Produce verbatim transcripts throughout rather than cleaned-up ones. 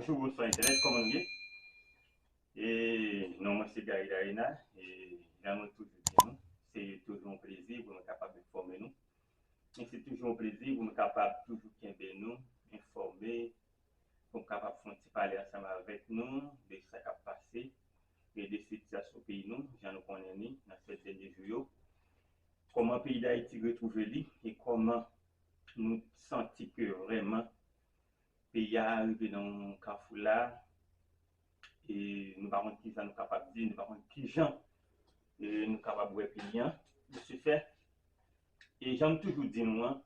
Bonjou, bonswa entènèt, kòman nou ye? E non mwen se Gary Darena, e jan mwen toujou di nou, se toujou yon plezi pou mwen kapab enfòme nou. E se toujou yon plezi pou mwen kapab toujou kenbe nou enfòme, pou m kapab fè yon ti pale ansanm avèk nou de sa k ap pase e de sitiyasyon peyi nou, jan nou konnen li nan sèt dènye jou yo. Kòman peyi Dayiti retwouve li e kòman nou santi ke vrèman peyi a rive nan yon kafou la, e nou pa konn kijan nou kapab di, nou pa konn kijan e nou kapab wè peyi an. De ce fait, e jan m toujou di nou an,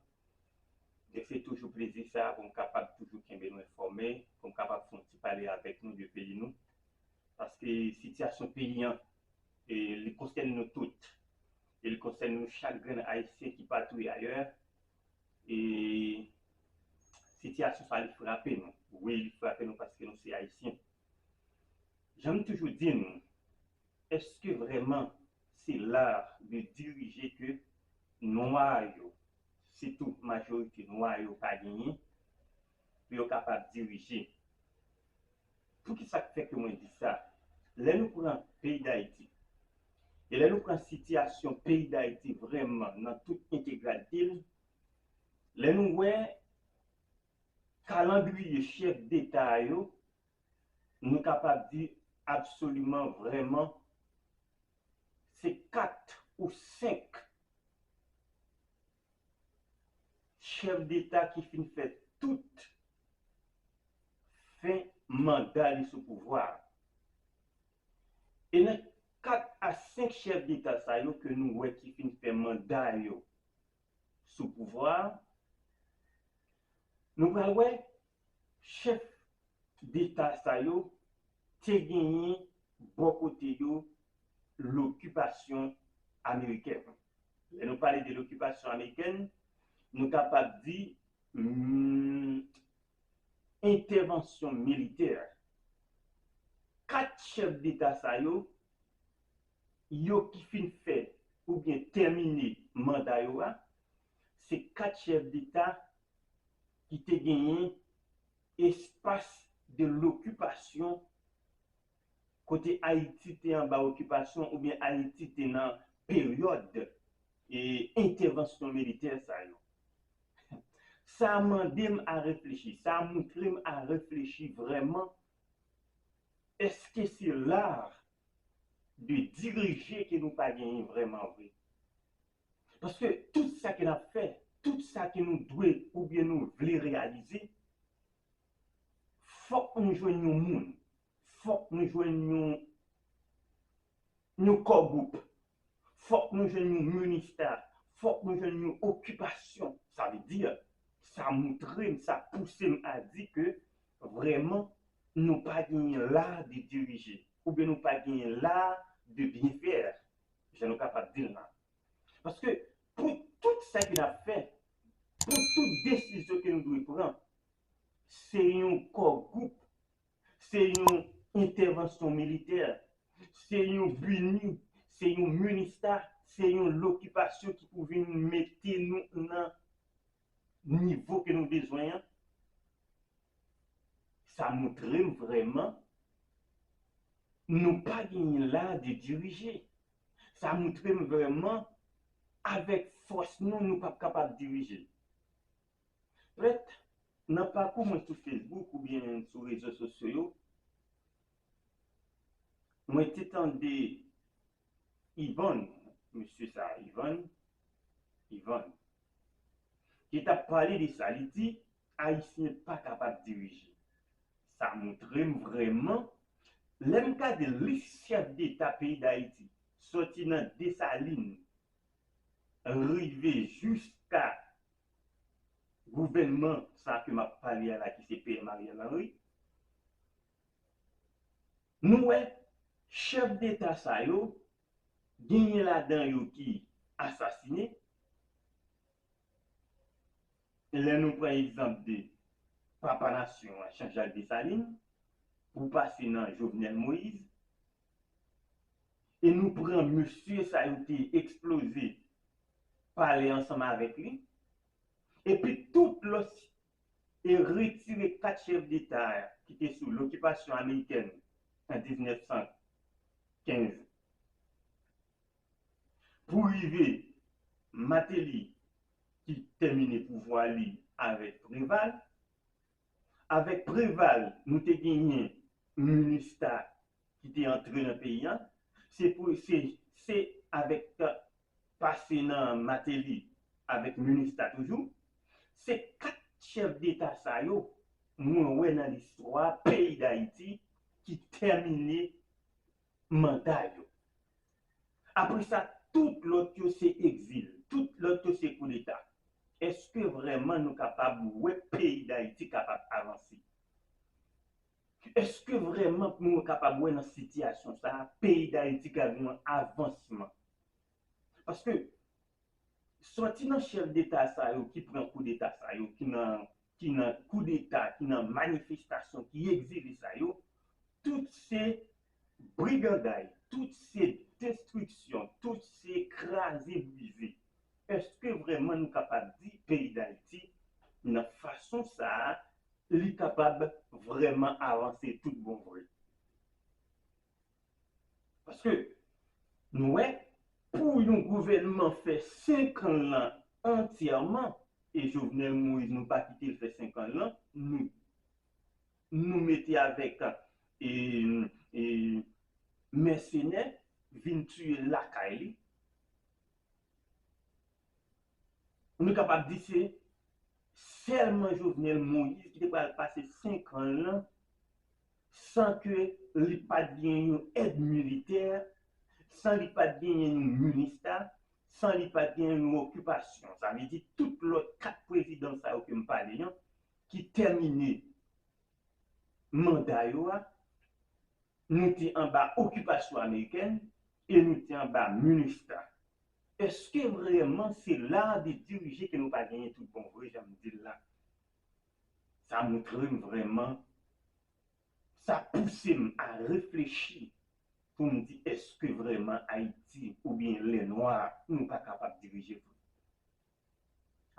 e se toujou plezi sa pou m kapab toujou kenbe nou enfòme, pou m kapab fè yon ti pale avèk nou de peyi nou. Paske sitiyasyon peyi an, e li konsène nou tout. E li konsène nou chak grenn Ayisyen ki patouye ayè. E sitiyasyon sa li frape nou. Wi, li frape nou paske nou se Ayisyen. Jan m toujou di nou, èske vrèman se lar de dirije ke nwa yo, sitou majorite nwa yo pa genyen, pou yo kapab dirije? Poukisa k fè ke mwen di sa? Lè nou pran peyi Dayiti, e lè nou pran sitiyasyon peyi Dayiti vrèman nan tout entegralite l, lè nou wè kalandriye chèf deta yo, nou kapab di absoliman vrèman se kat ou senk chèf deta ki fin fè tout fen manda li sou pouvwa a. E nan kat a senk chèf deta sa yo ke nou wè ki fin fè manda yo sou pouvwa a, nou pral wè chèf deta sa yo te genyen bò kote yo lokipasyon amerikèn. Lè nou pale de lokipasyon amerikèn, nou kapab di, hmm, entèvansyon militè. Kat chèf deta sa yo, yo ki fin fè oubyen tèmine manda yo a, se kat chèf deta ki te genyen espas de lokipasyon kote Ayiti te anba okipasyon oubyen Ayiti te nan peryòd e entèvansyon militè sa yo. Sa mande m a reflechi, sa moutre m a reflechi vrèman, èske se lar de dirije ke nou pa genyen vrèman vre? Paske tout sa ke n ap fè, tout sa ke nou dwe oubyen nou vle reyalize, fòk nou jwenn yon moun, fòk nou jwenn yon, yon kò gwoup, fòk nou jwenn yon minista, fòk nou jwenn yon okipasyon. Sa vle di, sa moutre m, sa pouse m a di ke vrèman nou pa genyen lar de dirije, oubyen nou pa genyen lar de byen fè, jan nou kapab di l la. Paske pou tout sa ke n ap fè, pou tout desizyon ke nou dwe pran, se yon kò gwoup, se yon entèvansyon militè, se yon bini, se yon minista, se yon lokipasyon ki pou vin mete nou nan nivo ke nou bezwen an. Sa moutre m vrèman nou pa genyen lar de dirije. Sa moutre m vrèman avèk fòs nou, nou p ap kapab dirije. Prèt, nan pakou mwen sou Facebook oubyen sou rezo sosyo yo, mwen te tande Ivan, mesye sa, Ivan, Ivan, ki t ap pale de sa, li di, Ayisyen pa kapab dirije. Sa moutre m vrèman, lè m gade lis chèf deta peyi Dayiti, soti nan Desalin, rive jiska gouvènman sa ke m ap pale a la, ki se P M Ariel Henry, nou wè chèf deta sa yo, genyen ladan yo ki asasinen. Lè nou pran egzanp de papa nasyon an, Jean Jacques Dessalines, pou pase nan Jovenel Moïse, e nou pran mesye sa yo te eksploze palè ansanm avèk li, epi tout lòt e retire kat chèf deta ki te sou lokipasyon amerikèn an diznèf san kenz pou rive Mateli ki tèmine pouvwa li avèk Preval. Avèk Preval, nou te genyen Minista ki te antre nan peyi a. Se pou se se avèk pase nan Mateli avèk Minista toujou. Se kat chèf deta sa yo mwen wè nan listwa peyi Dayiti ki tèmine manda yo. Apre sa, tout lòt yo se egzil, tout lòt yo se koudeta. Èske vrèman nou kapab wè peyi Dayiti kapab avanse? Èske vrèman nou kapab wè nan sitiyasyon sa a, peyi Dayiti ka gen yon avansman? Paske sòti nan chèf deta sa yo ki pran koudeta sa yo, ki nan ki nan koudeta, ki nan manifestasyon, ki egzile sa yo, tout se briganday, tout se destriksyon, tout se kraze brize. Èske vrèman nou kapab di peyi Dayiti, nan fason sa a, li kapab vrèman avanse tout bon vre? Paske nou wè, pou yon gouvènman fè senk an lan antyèman, e Jovenel Moïse nou pa kite l fè senk an lan, nou, nou mete avèk e, e, mèsenè vin tiye l lakay li. Nou kapab di se sèlman Jovenel Moïse ki te pral pase senk an lan san ke li pa t genyen yon èd militè, san li pa t genyen yon minista, san li pa t genyen yon okipasyon. Sa vle di tout lòt kat prezidan sa yo ke m pale an, ki tèmine manda yo a, nou te anba okipasyon amerikèn e nou te anba Minista. Èske vrèman se lar de dirije ke nou pa genyen tout bon vre, jan m di l la? Sa montre m vrèman, sa pouse m a reflechi pou m di, èske vrèman Ayiti oubyen lè nwa nou pa kapab dirije vre?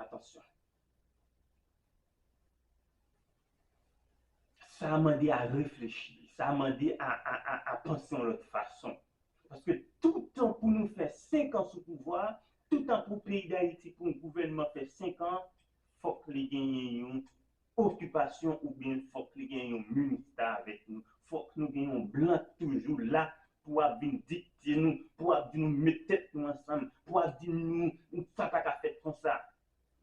Atansyon. Sa mande a reflechi, sa mande a, a, a, a panse yon lòt fason. Paske toutan pou nou fè senk an sou pouvwa, toutan pou peyi Dayiti, pou yon gouvènman fè senk an, fòk li genyen yon okipasyon oubyen fòk li gen yon minista avèk nou. Fòk nou gen yon blan toujou la pou ap vin dikte nou, pou ap di nou met tèt nou ansanm, pou ap di nou sa pa ka fèt konsa.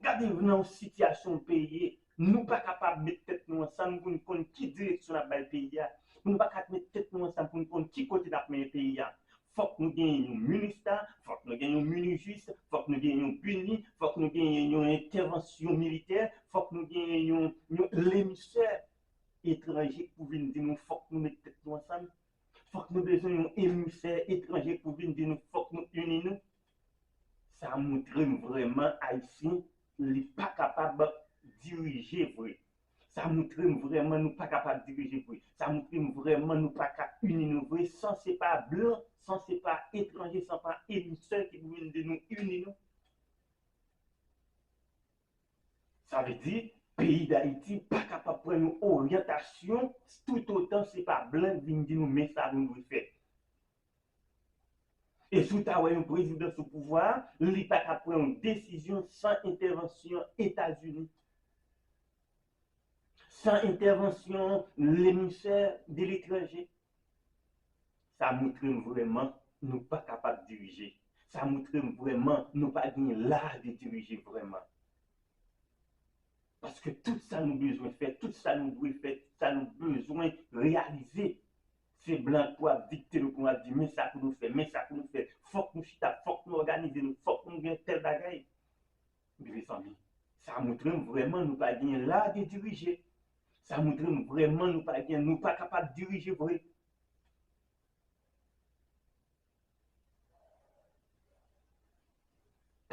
Gade nan yon sitiyasyon peyi ye, nou pa kapab met tèt nou ansanm pou n konn ki direksyon n ap bay peyi a. Nou pa ka met tèt nou ansanm pou n konn ki kote n ap mennen peyi a. Fòk nou gen yon minista, fòk nou gen yon minijis, fòk nou gen yon bini, fòk nou gen yon entèvansyon militè, fòk nou gen yon, yon lemisè etranje pou vin di nou fòk nou met tèt nou ansanm, fòk nou bezwen yon emisè etranje pou vin di nou fòk nou ini nou. Sa montre m vrèman Ayisyen li pa kapab dirije vre. Sa montre m vrèman nou pa kapab dirije vre. Sa montre m vrèman nou pa ka ini nou vre san se pa blan, san se pa etranje, san pa emisè ki pou vin di nou ini nou. Sa vle di, peyi Dayiti pa kapab pran yon oryantasyon toutotan se pa blan ki vin di nou men sa nou dwe fè. E si w ta wè yon prezidan sou pouvwa a, li pa ka pran yon desizyon san entèvansyon Etazini, san entèvansyon lemisè de letranje. Sa montre m vrèman nou pa kapab dirije. Sa montre m vrèman nou pa gen lar de dirije vrèman. Paske tout sa nou bezwen fè, tout sa nou dwe fè, tout sa nou bezwen reyalize, se blan k pou ap dikte nou, pou ap di men sa pou nou fè, men sa pou nou fè. Fòk nou chita, fòk nou òganize nou, fòk nou gen tèl bagay. Mezanmi, sa montre m vrèman nou pa gen lar de dirije. Sa montre m vrèman nou pa gen, nou pa kapab dirije vre.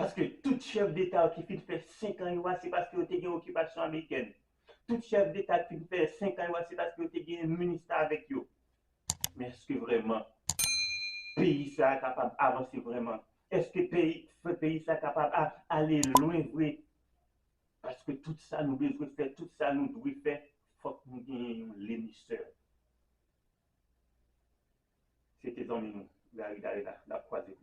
Paske tout chèf deta yo ki fin fè senk an yo a, se paske yo te gen okipasyon amerikèn. Tout chèf deta ki fin fè senk an yo a, se paske yo te gen minista avèk yo. Men èske vrèman peyi sa a kapab avanse vrèman? Èske peyi, peyi sa a kapab a, ale lwen vre? Paske tout sa nou bezwen fè, tout sa nou dwe fè, fòk nou genyen yon lemisè. Se te zanmi nou, Gary Dareta, n ap kwaze.